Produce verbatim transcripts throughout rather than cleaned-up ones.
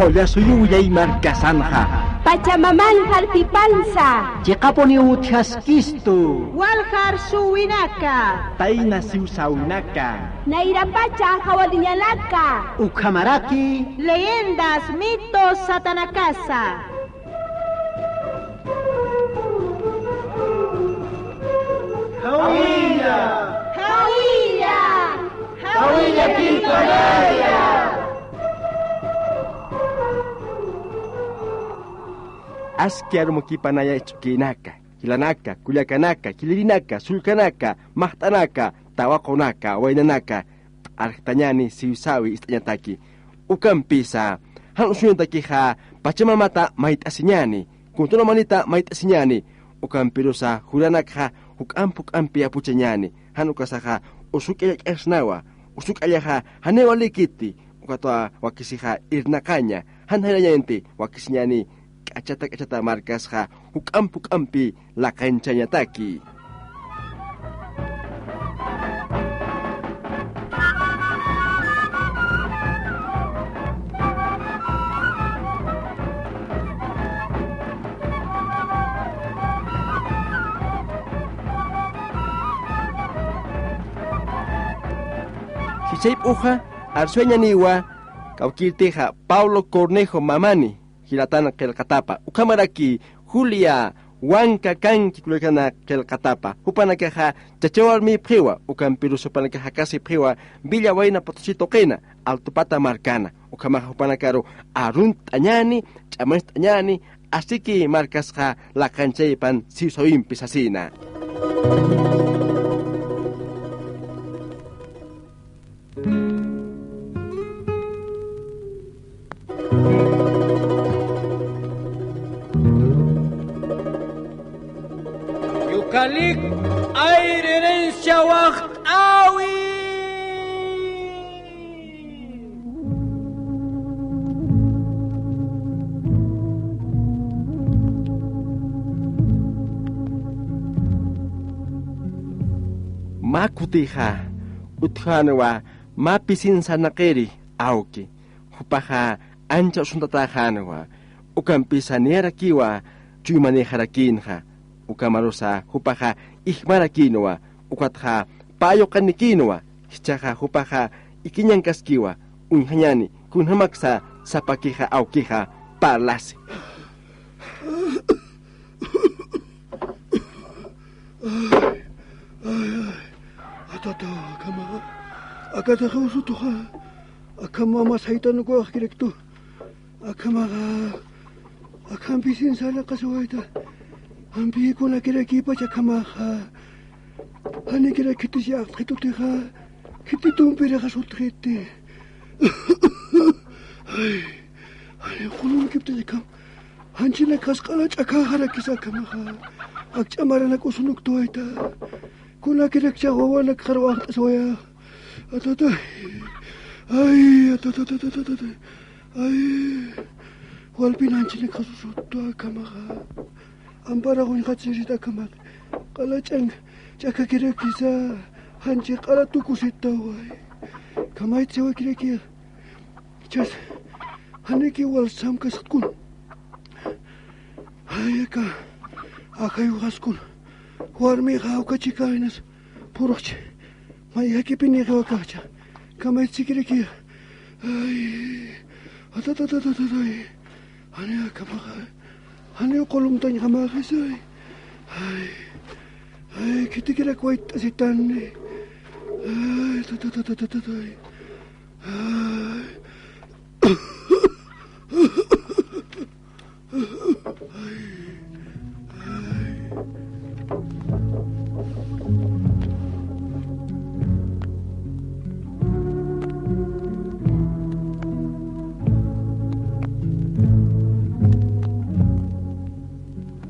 Qullasuyu willay markasanxa. Pachamaman jarpipansa. Chiqapuniw utjaskistu. Waljar suwinaka. Tayna siwsawinaka. Nayrapacha jawariñanaka. Ukhamaraki. Leyendas, mitos satanakasa. Jawilla. Jawilla. Jawilla, Quito Anaya. Aski arumakipanaya ch'ukinaka, jilanaka, kullakanaka, jilirinaka, sullkanaka, maqt'anaka, tawaqunaka, waynanaka, arjtañani siwsawi ist'añataki. Ukampisa, jan usuñatakixa, pachamamata mayt'asiñani, kuntuna manita mayt'asiñani, ukampirusa juranakxa juk'amp juk'ampi apuchañani, jan ukasaxa usuk'allak'asnawa, usuk'allaxa janiw walikiti, ukatwa wakisixa irnaqaña, jan jayrañanti wakisiñani k'achata k'achata markasxa juk'amp juk'ampi laqanchañataki. Jichhayp'uxa arsuwañaniwa kawkïrtixa Paulo Cornejo Mamani, jilatan qillqatapa, ukhamaraki Julia Huanca Canqui kullakana qillqatapa, jupanakaxa chacha warmïpxiwa, ukampirus jupanakax jakasipxiwa Villa Wayna Potosí tuqina, Altupata markana, ukhamaxa jupanakaru arunt'añani, ch'amacht'añani, asiki markasxa laqanchaypan siwsawimpi sasina. Yucalic aire herencia waxt'awi. Mä kutixa utjänwa mä pisin sarnaqiri awki, jupaxa ancha usuntatäxänwa, ukampisa niyarakiwa chuymanïxarakïnxa, ukamarusa jupaxa ijmarakïnwa, ukatxa pä yuqanikïnwa, jichhaxa jupaxa ikiñankaskiwa, uñjañani kunjamaksa sapakixa awkixa parlasi. Ay, ay, ay, atata, akhama, akataxa usutuxa, akhama mas jaytan ukax kiraktu, akhamaxa, akhampisin sarnaqasiwayta, ampi kunakirakipacha akhamaxa, janikirakiti yaqt'xitutixa, khititumpirixa sutxiti. Ay, ay, qulumkipt'añakham. Janchinak jasq'ala ch'akhaxarakisa akhamaxa. Akch'a maranak usunukt'awayta. Kunakirakcha wawanak jarwaqt'aswaya. Atatay. Ay, atatatatatata. Ay. Walpin janchinak jasusutwa akhamaxa. Ampara uñjatsirita akhamax. Q'ala ch'an ch'akhakirakisa. Janchi q'ala tukusitaway. Kamaytsiwakirakiya. Chas, janiki wal samkasqkun. Ay, aka, ajayuxaskun. Warmixa awkachikaynas, puruxchi. May jakipinixiwakacha. Kamaytsikiriki. Ay, atatatatatay. Jani akhamaxa. Jani qulumtañjamaxisay. Ay, ay, khitikirak wayt'asitani. Ay, atatatatatay.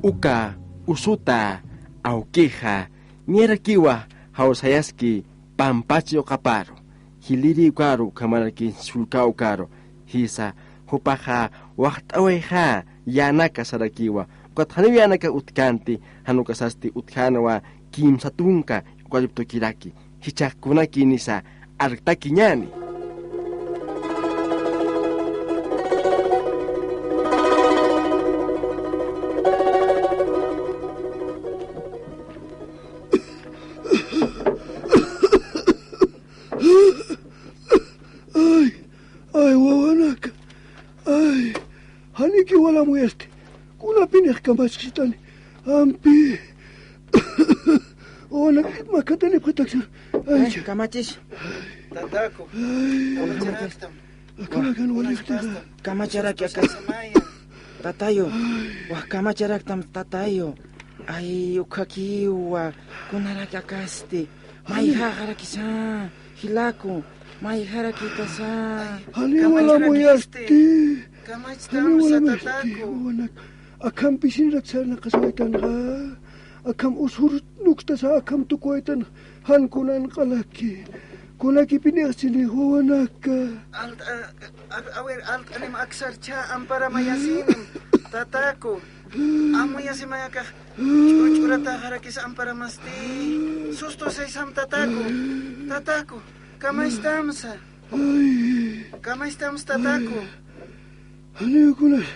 Uka usuta awkixa, niyarakiwa jawsayaski pampach yuqaparu, jiliri ukaru, ukhamaraki sullka ukaru, jisa, jupaxa waxt'awayxa yänaka sarakiwa, ukat janiw yänaka utjkänti, jan ukasasti utjänwa kimsa tunka eucaliptokiraki, jichhax kunakïnisa artakiñäni. Amuyasti. Kunapinix kamachxitani. Ampi. Wawanak, makatanipxataksa. Ay, ay, kamachis. Tataku. Ay. Kamacharaktama. Akamakan waliqtixa. Kamacharaki akas. Tatayu. Ay. Wak kamacharaktam tatayu. Ay, ukhakiwa. Kunarak akasti. Ay. Mayjaxarakisa. Jilaku. Mayjarakitasa. Janiw amuyasti. Kamachtamsa, tataku. Wawanak. Akham pisinirak sarnaqasawaytanxa. Akham usur nuktasa, akham tukuwaytanxa. Jan kunan q'alaki. Kunakipinix chini wawanaka. Alt-, a, a, a ver, alt'anim aksarcha, amparamayasinim. Tataku. Amuyasimayakax. Ch'uch'urataxarakis amparamasti. Sustusaysam, tataku. Tataku. Kamachtamsa. Ay. Kamachtamsa, tataku. Janiw kunas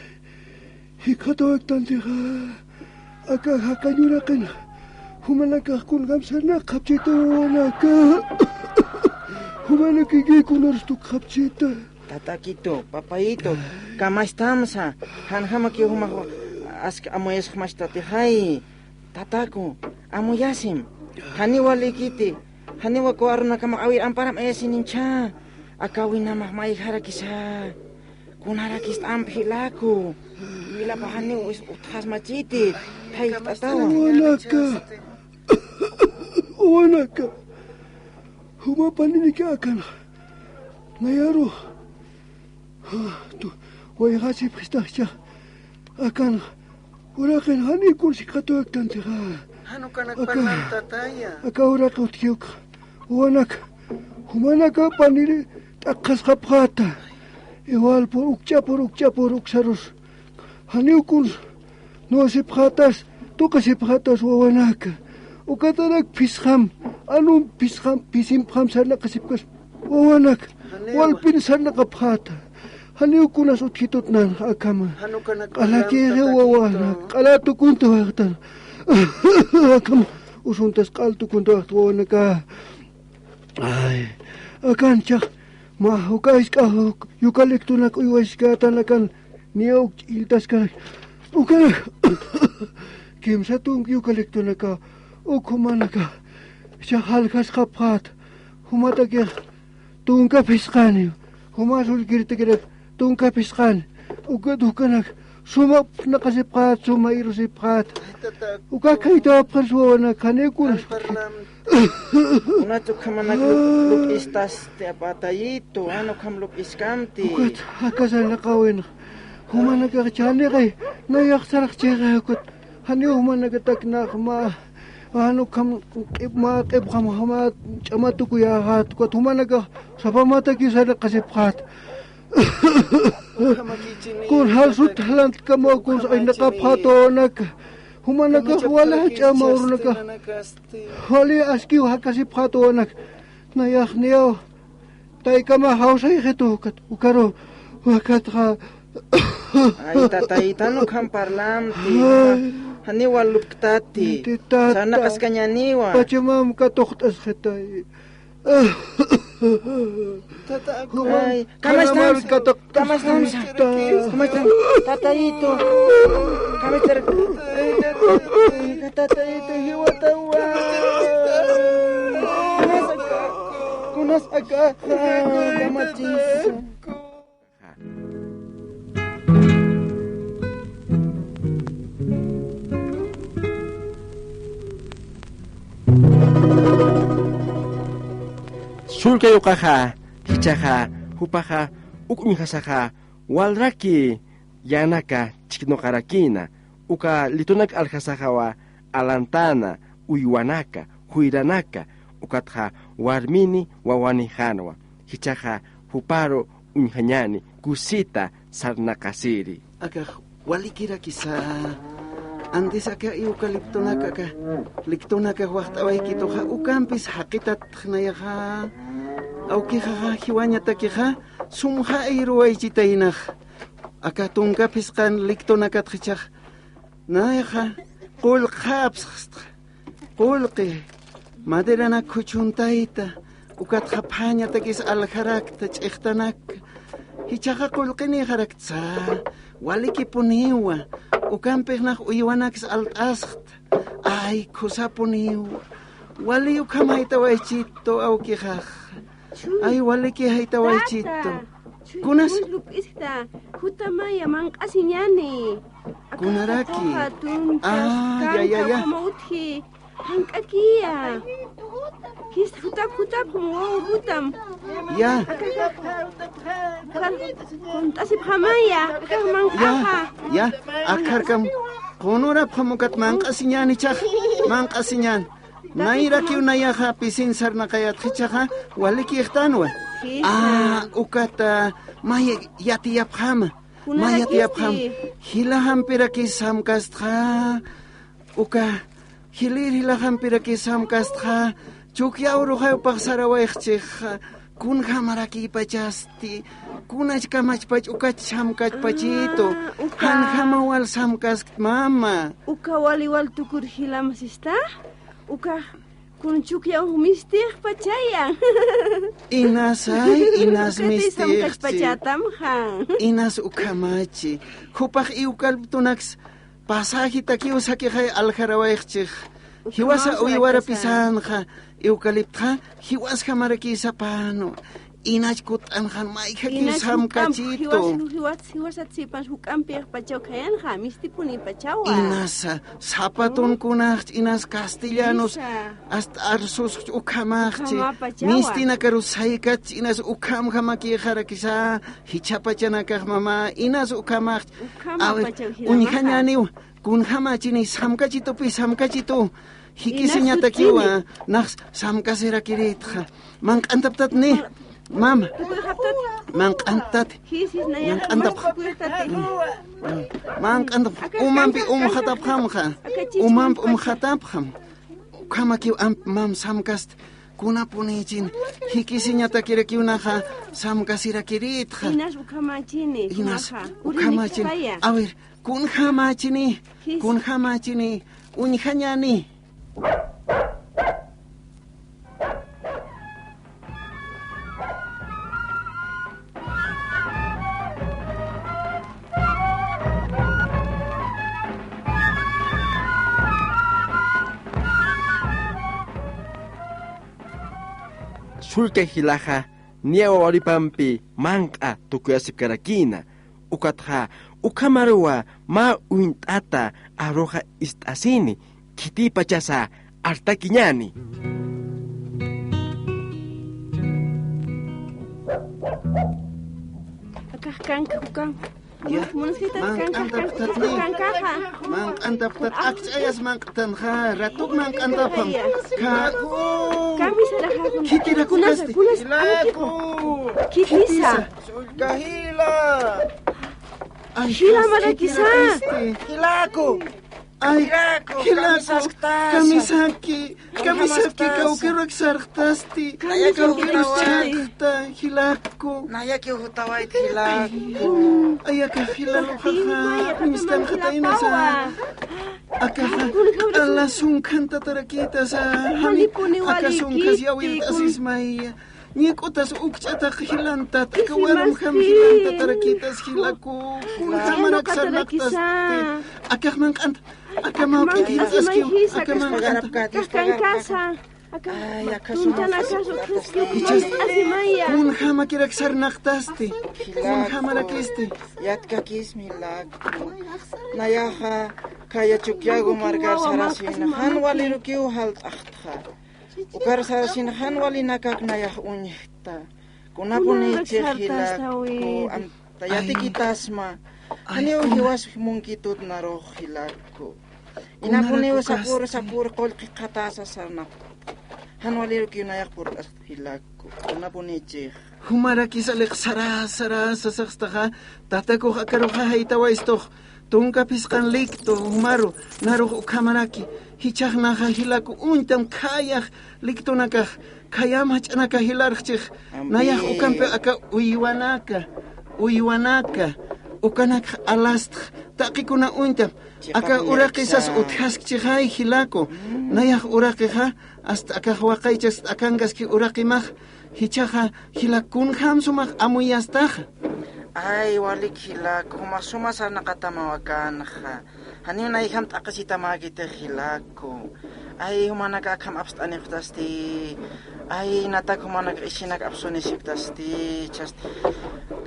jikxatawaktantixa, aka jakañ uraqin, jumanakax kunjam sarnaqapchita wawanaka. Jumanakiki kunars tukxapchita. Tatakitu, papayitu, kamachtamsa, janjamakiw jumax ask amuyasxmachtatixay. Tataku, amuyasim. Janiw walikiti. Janiw aka arunakama awir amparam ayasinimcha. Akawinamax mayjarakisa. Kunarakist'amp jilaku. Jilapa janiw is-, utjasmachiti. Thayjt'atawa. Wawanaka. Wawanaka. Juma paniniki akanxa. Nayaru. Wayjasipxistaxcha. Akan uraqin janiw kuns jikxatawaktantixa. Jan ukanak parlan, tataya. Aka uraqi utjiw ukxa. Wawanak. Jumanaka paniri t'aqhasxapxäta. Igual pur ukch'apur, ukch'apur, uksarus. Janiw kuns nuwasipxätas, tuqisipxätas wawanaka. Ukatarak phisqam, anum phisqam, phisimpxam sarnaqasipkas wawanak. Walpin sarnaqapxäta. Janiw kunas utjitut nanxa akhama. Q'alakïxi wawanak, q'ala tukuntawayxtan. Akham usuntas q'al tukuntawayxta wawanaka. Ay, akanchax, mä, uka isk'a, uk, eucaliptonak uywaskätan akan, niya uk illtaskar, ukanak, kimsa tunka eucaliptonaka, uk jumanaka, jichhax jaljasxapxät, jumatakix, tunka phisqani, juma sullkiritakirak, tunka phisqani, ukat ukanak, suma naqasipxät, suma irusipxät. Uka khaytawapxaras wawanak, janiw kunas. Kunat ukhamanak lup-, lup'istasti, apatayitu, jan ukham lup'iskamti. Ukat, akasa naqawinxa. Jumanakax chaniqay, nayax sarxchixay ukat. Janiw jumanakatak nax mä, jan ukham q'ip mä, q'ipxam mä ch'ama tukuyäxät, ukat jumanakax sapa mätakiw sarnaqasipxät. Kun jalsut jalantkamaw, kun sarnaqapxät wawanaka. Jumanakax wali jach'a mä urunakax. Wali askiw jakasipxät wawanaka. Nayax niyaw. Taykama jawsayxitu ukat, ukaru, wakatxa. Ay, tatayita, jan ukham parlamti. Ay. Janiw wal lupktati. Tata. Sarnaqaskañäniwa. Pachamam katuqt'asxitay. Tata, ay, kamachtamsa, kamachtamsa, kamachtamsa, tatayitu, kamachtamsa, tatayitu, jiwatawa, kunas aka, kunas aka, kamachtamsa. Sullka yuqaxa, jichhaxa, jupaxa, uk uñjasaxa, walraki, yänaka, chhiknuqarakïna, uka litunak aljasaxawa, alantana, uywanaka, juyranaka, ukatxa warmini wawanixanwa, jichhaxa juparu uñjañäni kusita sarnaqasiri. Akax walikirakisa, antis aka eucaliptonaka, aka lictonaka waxt'awaykituxa, ukampis jaqitatxnayaxa, awkixaxa jiwañatakixa, sumxa ayruwaychitaynax, aka tunka phisqan lictonakatxa jichhax, nayaxa qullqxapsxstxa. Qullqi, maderanak khuchuntayta, ukatxa phañatakis aljarakta, ch'ixtanaka. Jichhaxa qullqinïxaraktsa, Walikipuniwa, ukampix nax uywanaks alt'asxt. Ay, khusapuniwa. Wali ukham jaytawaychitu awkixax. Ay, waliki jaytawaychitu. Tata, chuy, kunas? Kuns lup'iskta, jutamaya manq'asiñani. Kunaraki? Aka jatuxa tuntas, ah, ya, ya, ya. Kanka ukhama utji. Jank'akiya. Jis jutap, jutap, wawa jutam. Ya. Aka, aka, kunt'asipxamaya, aka manq'axa. Ya, ya. Akharkam qunurapxam ukat manq'asiñäni ichhax, manq'asiñän. Nayrakiw nayaxa pisin sarnaqayätxa ichhaxa, walikïxtanwa. Jisa. Ah, ukat, ah, may yatiyapxama. May yatiyapxama. Jila jampirakis samkastxa. Uka jilïr jila jampirakis samkastxa, chukya uruxaypax sarawayxchix, kunjamarakïpachasti, kunach kamachpach ukach samkachpachitu, ah, uka. Janjama wal samkaskt mama. Uka wali wal tukur jilam sista, uka kun chukya uj mistixpachaya. Inasay, inas mistixchi. Samkachpachatamxa. Inas ukhamachi. Jupax eucaliptunaks pasajitakiw sakixay aljarawayxchix. Jiwasa uywarapisanxa, eucaliptxa, jiwasjamarakï sapanu. Inach kutt'anxan mayjakiw samkachitu. Jiwas, jiwas, jiwasat sipan juk'ampipachaw khayanxa, mistipunipachawa. Inasa, sapatunkunaxch, inas castellanos, jisa. Hasta arsusxch ukhamaxchi. Ukhamapachawa. Mistinakarus saykatch, inas ukhamjamakïxarakisa. Jichhapachanakax mama, inas ukhamaxch. Ukhamapachaw. A ver, jilamaxa. Uñjañäniw, kunjamachini, samkachitupi, samkachitu. Jikisiñatakiwa, nax samkasirakirïtxa. Manq'antapxtatni, mama. Manq'antapxtat. Jis, jis, naya. Manq'antapx. Manq'antapx. Umampi umxatapxamxa. Umampi umxatapxam. Ukhamakiw amp mam samkast. Kunapunïchin jikisiñatakirakiw naxa samkasirakirïtxa. Inas ukhamachini, inas ukhamachini. A ver, kunjamachini, kunjamachini, uñjañäni. Sullka jilaxa niya wawaripampi manq'a tukuyasipkarakïna. Ukatxa ukhamaruwa mä uñt'ata aruxa ist'asini, khitipachasa artakiñäni. Akax kanka, ukan. Ya. Manq'antapxtatni. Manq'antapxtat, akch'ayas manq'tanxa, ratuk manq'antapxam. Kamisaraxa. Khitirakukasti. Jilaku. Khitisa. Sullka jila. Ay, jila marakisa. Khitirakukasti. Jilaku. Ay, jilaku, jilaku, kamisaki, kamisaki, kawkirak sarxtasti, kawkirak sarxta, jilaku. Nayakiw jutawayt, jilaku. Ay, aka jilaluxaxa, uñstanxataynasa. Akaxa, ala sunkhantatarakïtasa, jani, aka sunkhas yawirt'asismaya. Ñik'utas ukch'atax jilantat, aka warmjam jilantatarakitas jilaku, kunjamarak sarnaqtasti, akax manq'ant, aka mawk'it jilt'askiw, aka manq'ant. Ay, aka tuntan suma akax ukhaskiw, jichhasti, kunjamakirak sarnaqtasti, kunjamarakisti. Yatkakismi jilaku. Nayaxa, khaya Chukyagu markar sarasina, jan walirukiw jalt'axtxa. Ukar sarasina jan walinakak nayax uñjta. Kunapunïchix jilaku, anta yatikitasma. Janiw jiwas munkitut narux jilaku. Inapuniw sapür sapür qullqi qhatasa sarnaqta. Jan walirukiw nayax purt'asxt jilaku. Kunapunïchix. Jumarakis aliq sarasa sarasa sasaxstaxa, tatakux akaruxa jaytawaystux, tunka phisqan liktu, jumaru, narux ukhamaraki, jichhax naxa jilaku uñtam khayax liktunakax, khayam jach'anakax jilarxchix, nayax ukampi aka uywanaka, uywanaka, ukanakx alastx, taqikuna uñtam, aka uraqisas utjaskchixay jilaku, nayax uraqixa, hasta akax waqaychas t'akankaski uraqimax, jichhaxa jilak kunjam sumax amuyastaxa. Ay, walik jilak, juma suma sarnaqatamaw akanxa. Janiw nayjam t'aqisitamäkitix jilaku. Ay, jumanak akham apst'anipxtasti. Ay, natak jumanak isinak apsunisipxtasti, chast.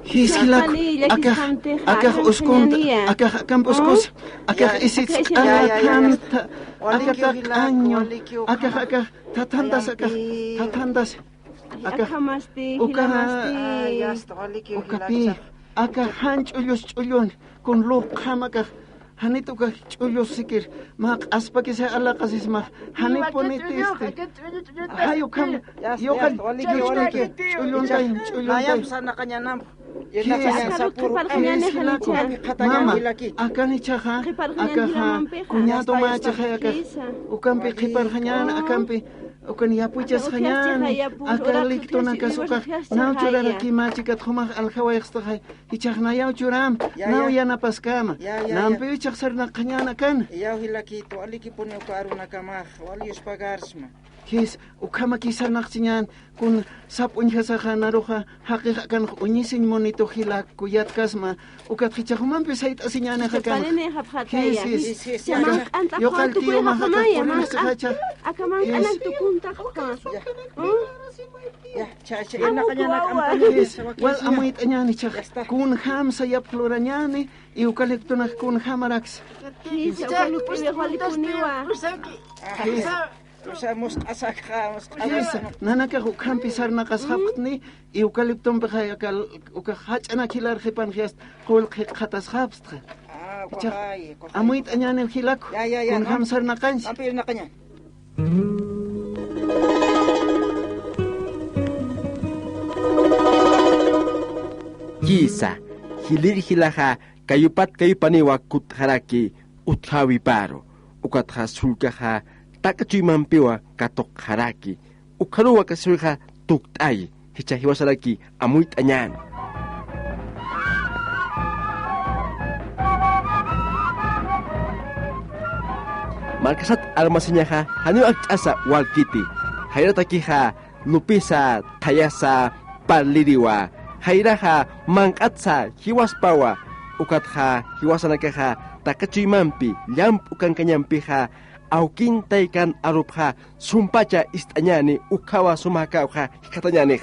Jis jilak, akax, akax uskunta, akax akamp uskus, akax isi ch'aña thanta, akatak año, akax, akax, thathantas, akax, thathantas. Akax, akhamasti, uka, jilamasti. Ay, yasta, walikiw, ukapi, jilak, akax jan ch'ullus ch'ullun, kun lurqjam akax, janit ukax ch'ullus sikir, mä q'aspakisa alaqasismax, janipunitis. Ay, ukham, yasta, yuqal, yasta, walikiw, ch'ullunta, walikiw. Ch'ulluntay, ch'ulluntay. Nayam sarnaqañanam. Jis, jis, jilaku. Mama, akan ichaxa, akaxa, cuñado mä chixa, akax, ukampi qhiparxañän, akampi, ukan yapuchasxañäni, aka lictonakas ukax, naw churarakimachi kat jumax aljawayxstaxay, ichax nayaw churäm, naw yanapaskama, nampiw ichax sarnaqañän akan. Yaw jilakitu, walikipuni uka arunakamax, wal yuspagarsma. Jis, ukhamakis sarnaqchiñän, kun sap uñjasaxa naruxa, jaqix akanx uñisiñ munitu jilak, kuyatkasma, ukat jichhax jumampi sayt'asiñäni jakan. Jis, jis, jis, yuqal tiyu majacha, purinis jacha. Jis. Wal amuyt'añäni jichhax, kunjämsa yapx lurañäni, eucaliptonax kunjämaraksa. Jis, eucaliptonax walipuniwa. Jis. O sea, musq'asakxa, musq'asakxa. Jisa, nanakax ukhampi sarnaqasxapxtni, eucaliptompixa aka, ukax jach'anak jilar qhipanx yast qullq jikxatasxapxtxa. Ah, ichax, ukaxay, ukaxay. Amuyt'añäniw jilaku. Ya, ya, ya, kunjam sarnaqañs. Ampi sarnaqaña. Jisa, jilïr jilaxa, kayupat kayupaniwa kutxaraki, utjäwiparu, ukatxa sullkaxa tak'a chuymampiwa katuqxaraki, ukxaruw wakasiwixa tukt'ayi, jichha jiwasaraki amuyt'añäni. Markasat armasiñaxa janiw akch'asa walkiti, jayratakixa lupisa, thayasa, parliriwa, jayraxa manq'atsa jiwaspawa, ukatxa jiwasanakaxa tak'a chuymampi llamp'u kankañampixa, awkin taykan arupxa sumpacha ist'añäni ukhawa suma jakawxa jikxatañänix.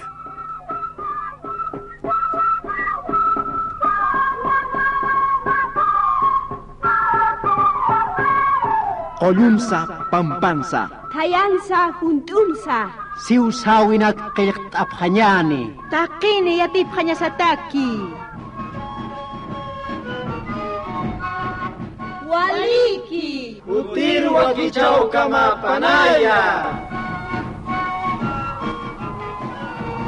Qullunsa, pampansa. Thayansa, junt'unsa. Siwsäwinak qillqt'apxañäni. Taqini yatipxañasataki. Waliki. Kutir wakichäwkamapanaya.